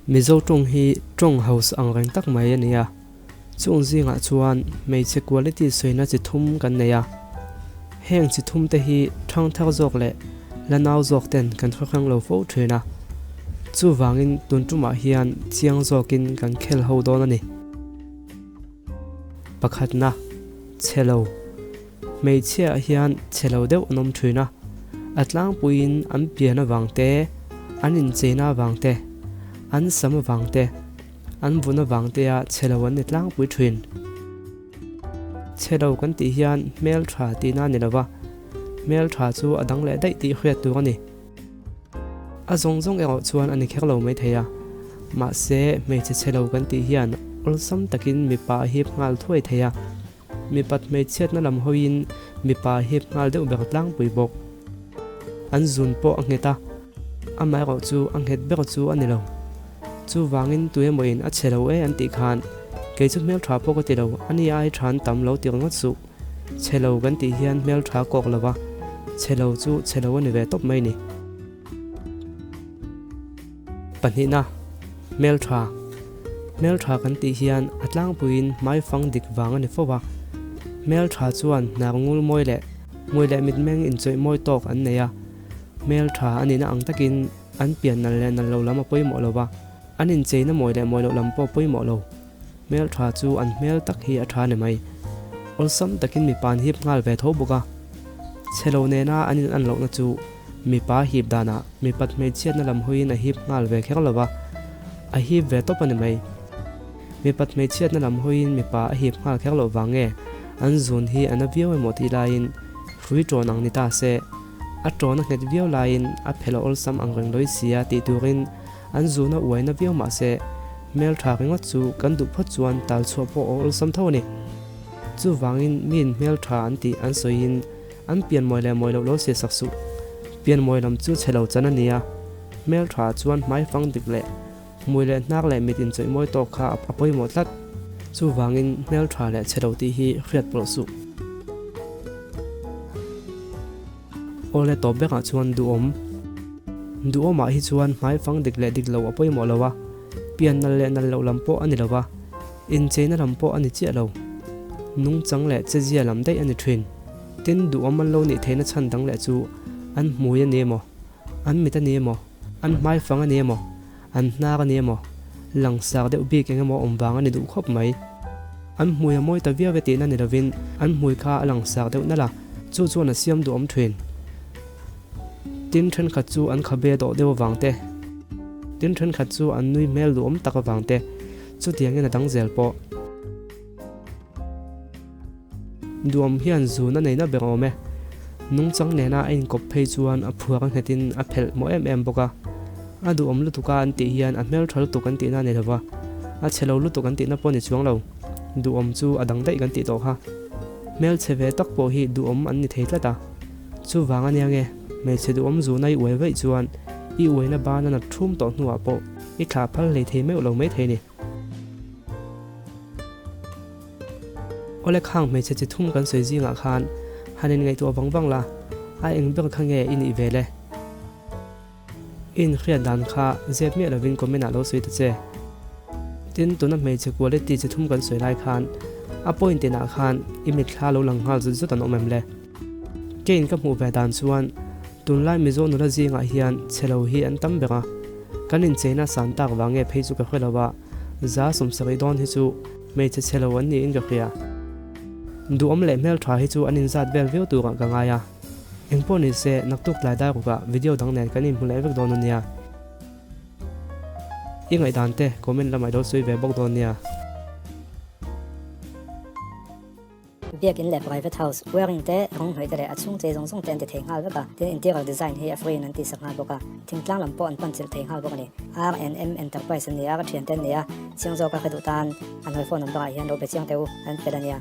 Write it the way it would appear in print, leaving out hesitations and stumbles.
Mizo tawng hi tawng hausa ang reng tak mai a ni a, chung zingah chuan hmeichhe quality sawina chi thum kan nei a. Heng chi thum te hi thangthar zawk leh la nau zawk ten kan hre hrang lo fo thin a, chuvangin tun tumah hian chiang zawkin kan khel ho dawn a ni. Pakhatna, chhe lo. Hmeichhiaah hian chhe lo deuh an awm thin a, a tlangpuiin an pian avang te, an incheina avang te, an sam avang te, an vun avang tea chhe lo an ni tlangpui thin. Chhe lo kan tih hian hmel tha tihna a ni lo va, hmel tha chu a dang leh daih tih hriat tur a ni. A zawng zawng erawh chuan a ni kher lo maithei a, mahse hmeichhe chhe lo kan tih hian awlsam takin mipa a hip nghal thuai thei a. Mipat hmeichhiatna lam hawiin mipa hip nghal deuh ber tlangpui bawk. An zun pawh a nghet a, amaherawh chu a nghet ber chu a ni lo. Chuvangin tuemawiin a chhe lo e an tih khan, kei chu hmeltha pawh ka ti lo, a ni ai tha an tam lo ti ringawt suh. Chhe lo kan tih hian hmeltha kawk lo va, chhe lo chu chhe lo a ni ve tawp mai ni. Pahnihna, hmeltha. Hmeltha kan tih hian a tlangpuiin hmaifang dik vang a ni fo a. Hmeltha chuan hnar ngul mawi leh hmui leh mitmeng inchawih mawi tawk an nei a. Hmeltha a nihna ang takin an pian nal leh nal lo lam a pawimawh lo va, an incheina mawi leh mawi loh lam pawh a pawimawh lo. Hmeltha chu an hmel tak hi a tha ni mai. Awlsam takin mipa an hip nghal ve tho bawk a. Chhe lo nena an in an lohna chu mipa hip danah mipat hmeichhiatna lam hawiin a hip nghal ve kher lo va, a hip ve tawp a ni mai. Mipat hmeichhiatna lam hawiin mipa a hip nghal kher loh vang nge an zun hi a na viau emaw tih laiin hrui ṭawn ang ni ta se, a ṭawn a nghet viau laiin a phelh a awlsam ang reng lawih sia tih turin An zuna uaina viau mah se, hmeltha ringawt chu kan duh phawt chuan tal chhuah pawh a awlsam tho a ni. Chuvangin miin hmeltha an tih an sawiin an pian mawi leh mawi loh lo sia sak suh. Pian mawi lam chu chhe lo chan a ni a, hmeltha chuan hmaifang dik leh hmui leh hnar leh mit inchawih mawi tawk kha a pawimawh tlat. Chuvangin hmeltha leh chhe lo tih hi hriat pawlh suh. Awle tawp bekah chuan duhawm. Duhawmah hi chuan hmaifang dik leh dik lo a pawimawh lo a, pian nal leh nal loh lam pawh a ni lo a, incheina lam pawh a ni chiah lo. Nungchang leh chezia lam daih a ni thin. Tin, duhawm an lo nih theihna chhan dang leh chu an hmui a ni emaw, an mit a ni emaw, an hmaifang a ni emaw, an hnar a ni emaw, langsar deuh bik eng emaw awm vang a ni duh khawp mai. An hmui a mawi ta viau e tihna ni lovin an hmui kha a langsar deuh nalh a, chu chuan a siam duhawm thin. Tin thenkhat chu an khabe dawh deuh avang te, tin thenkhat chu an nui hmel duhawm tak avang te, chutiangin a dang zel pawh. Duhawm hian zun a neina ber awm e. Nungchang nena a inkawp phei chuan a phuar a nghetin a phelh mawh em em bawk a. A duhawm lutuk a an tih hian a hmeltha lutuk an tihna a ni lo va, a chhe lo lutuk an tihna pawh a ni chuang lo. Duhawm chu a dang daih kan tih tawh kha. Hmelchhe ve tak pawh hi duhawm an ni thei tlat a. Chuvang a nia nge, hmeichhe duhawm zuna i uai vaih chuan i uaina ban a nat thum tawh hnuah pawh i thlah phal hlei thei meuh lo maithei ni. Awle khang hmeichhe chi thum kan sawi zingah khan han in ngaihtuah vang vang la, a eng ber kha nge i nih ve le? I inhriat dan kha zep miah lovin comment ah lo sawi ta che. Tin, tuna hmeichhe quality chi thum kan sawi lai khan a point inah khan i mitthla lo lang nghal zut zut an awm em le? Keiin ka hmuh ve dan chuan tunlai Mizo nula zingah hian chhe lo hi an tam ber a, kan incheina san tak vang nge phei chu ka hre lo a, Za 70 dawn hi chu hmeichhe chhe lo an niin ka hria. Duhawm leh hmeltha hi chu an inzat vel viau turah ka ngai a. Engpawh ni se, naktuk tlai dai rukah video dang nen kan inhmu leh vek dawn a nia. I ngaihdan te comment lamah i lo sawi ve bawk dawn nia. Biakin leh private house, wiring te, rawng hnawih te leh a chhung chei zawng zawng te an ti thei nghal vek a, tin interior design hi a free in an tihsak nghal bawk a, thingtlang lam pawh an pan chilh thei nghal bawk a ni. R&M Enterprise an ni a, ka thiante an ni a, chiang zawka ka duh tan an hawi phone number ah hian lo be chiang teh u, an fel a nia.